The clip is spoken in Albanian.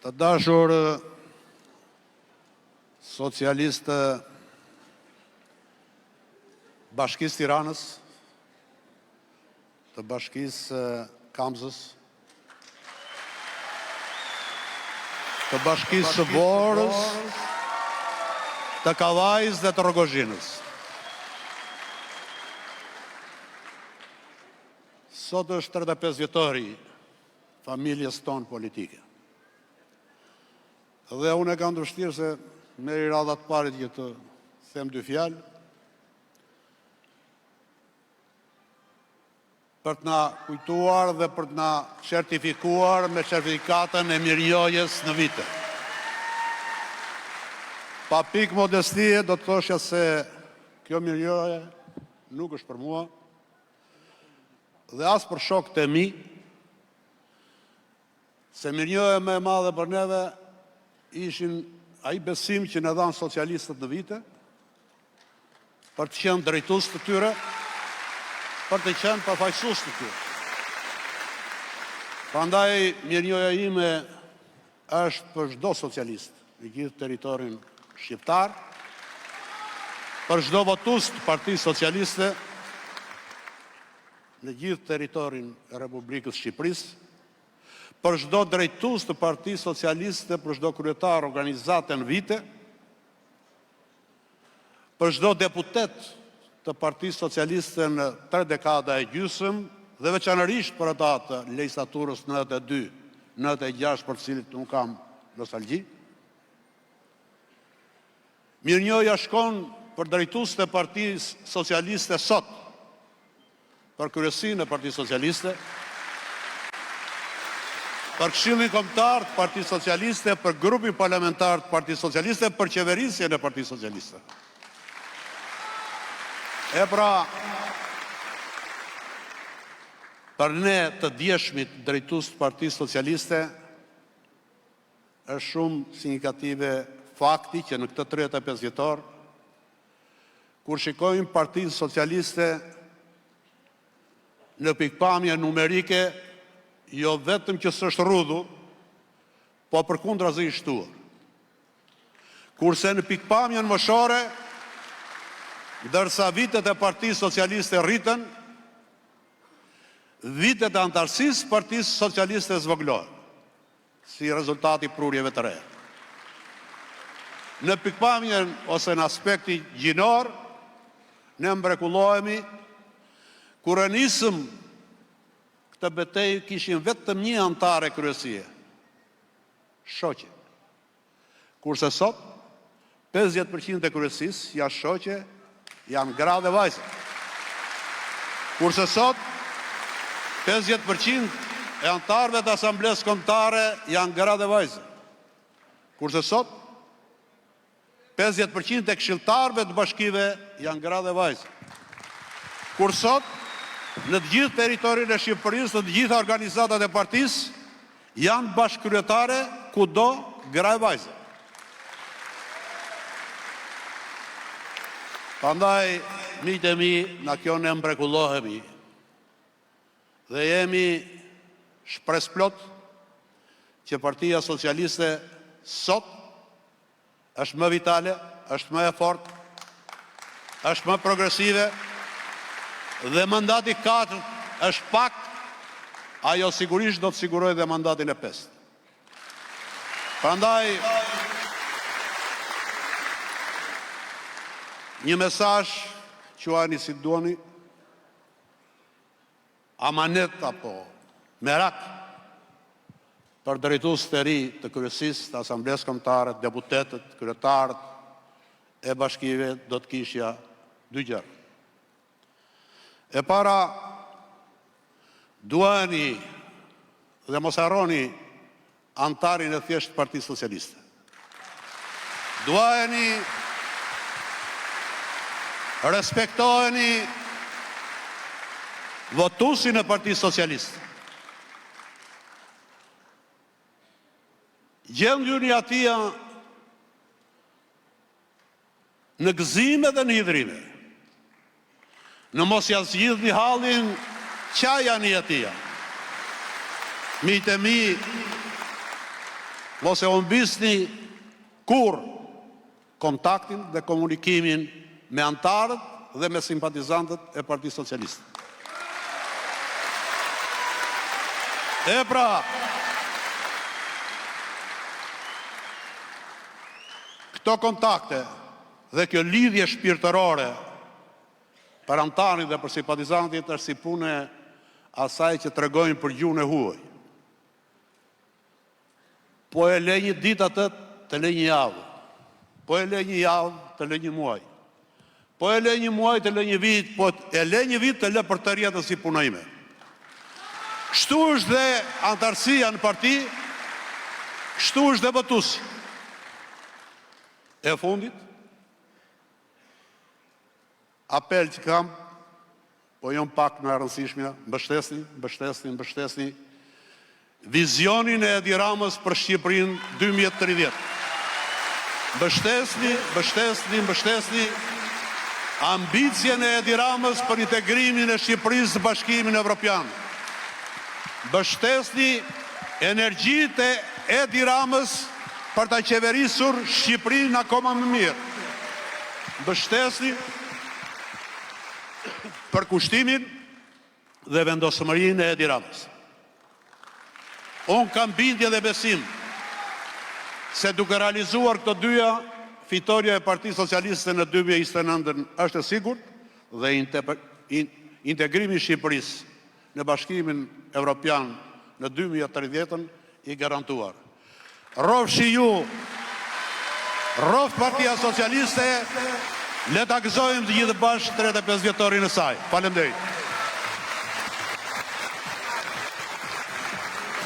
Të dashur socialistë të Bashkisë Tiranës, të Bashkisë Kamzës, të Bashkisë së Vorës, të Kavajës dhe të Rrogozhinës. Sot është 35 vjetori i familjes tonë politike. Dhe unë e kam të vështirë se m'erdhi radha të parit që të them dy fjalë, për të na kujtuar dhe për të na certifikuar me certifikatën e mirënjohjes në vite. Pa pikë modestie do të thosha se kjo mirënjohje nuk është për mua dhe as për shokët e mi, Se mirënjohja më e madhe për neve ishin ai besim që na dhanë socialistët në vite, për të qenë drejtues të tyre, për të qenë përfaqësues të tyre. Prandaj mirënjohja ime është për çdo socialist në gjithë territorin shqiptar, për çdo votues të Partisë Socialiste në gjithë territorin e Republikës së Shqipërisë, për çdo drejtues të Partisë Socialiste, për çdo kryetar organizate në vite, për çdo deputet të Partisë Socialiste në tre dekada e gjysmë dhe veçanërisht për ata të legjislaturës 92, 96 për të cilët unë kam nostalgji. Mirënjohja shkon për drejtuesit e Partisë Socialiste sot, për kryesinë e Partisë Socialiste, për Këshillin Kombëtar të Partisë Socialiste, për Grupin Parlamentar të Partisë Socialiste, për qeverisjen e Partisë Socialiste. E pra, për ne të djeshmit drejtues të Partisë Socialiste, Është shumë sinjifikative fakti që në këtë 35 vjetor, kur shikojmë Partinë Socialiste në pikëpamje numerike, jo vetëm që s'është rrudhur, po përkundrazi është shtuar. Kurse në pikëpamjen moshore, ndërsa vitet e Partisë Socialiste rriten, vitet e anëtarësisë së Partisë Socialiste zvogëlohen. si rezultat i prurjeve të reja. Në pikëpamjen ose në aspektin gjinor, ne mbrekullohemi kur e nisëm këtë betejë kishim vetëm një anëtare kryesie, shoqe. Kurse sot, 50% e kryesisë janë shoqe, janë gra dhe vajza. Kurse sot, 50% e anëtarëve të Asamblesë Kombëtare janë gra dhe vajza. Kurse sot, 50% e këshilltarëve të bashkive janë gra dhe vajza. Kur sot, në të gjithë territorin e Shqipërisë, në të gjitha organizatat e partisë, janë bashkëkryetare kudo gra e vajza. Prandaj, miqtë e mi, nga kjo ne mbrekullohemi dhe jemi shpresëplotë që Partia Socialiste sot Është më vitale, është më e fortë, është më progresive dhe mandati i katërt është pak, ajo sigurisht do të sigurojë dhe mandatin e pestë. Prandaj një mesazh quajeni si duani, Amanet apo merak për drejtuesit e ri të kryesisë, të Asamblesë Kombëtare, deputetët, kryetarët e bashkive do të kisha dy gjëra. E para, duani dhe mos harroni anëtarin e thjeshtë të Partisë Socialiste. Duajeni, respektojeni votuesin e Partisë Socialiste. Gjendjuni atij Në gëzime dhe në hidhrime. Në mos ia zgjidhni hallin, qajani atij. Miqtë e mi. Mos e humbisni kurrë kontaktin dhe komunikimin me anëtarët dhe me simpatizantët e Partisë Socialiste. E pra, këto kontakte dhe kjo lidhje shpirtërore për anëtarin dhe për simpatizantin është si puna e asaj që tregojnë për gjuhën e huaj. Po e le një ditë atë, të lë një javë. Po e le një javë, të lë një muaj. Po e le një muaj, të lë një vit, po e le një vit, të lë për tërë jetën si puna ime. Kështu është dhe anëtarësia në parti, kështu është dhe votuesi. E fundit, Apel që kam, po jo më pak nga e rëndësishmja, mbështesni, mbështesni, mbështesni vizionin e Edi Ramës për Shqipërinë 2030. Mbështesni, mbështesni, mbështesni ambicien e Edi Ramës për integrimin e Shqipërisë në Bashkimin Evropian. Mbështesni energjitë e Edi Ramës për ta qeverisur Shqipërinë akoma më mirë. Mbështesni përkushtimin dhe vendosmërinë e Edi Ramës. Unë kam bindje dhe besim se duke realizuar këto dyja, fitorja e Partisë Socialiste në 2029 është e sigurt dhe integrimi i Shqipërisë në Bashkimin Evropian në 2030-ën i garantuar. Rrofshi ju, rroftë Partia Socialiste, le ta gëzojmë të gjithë bashkë 35 vjetorin e saj. Faleminderit.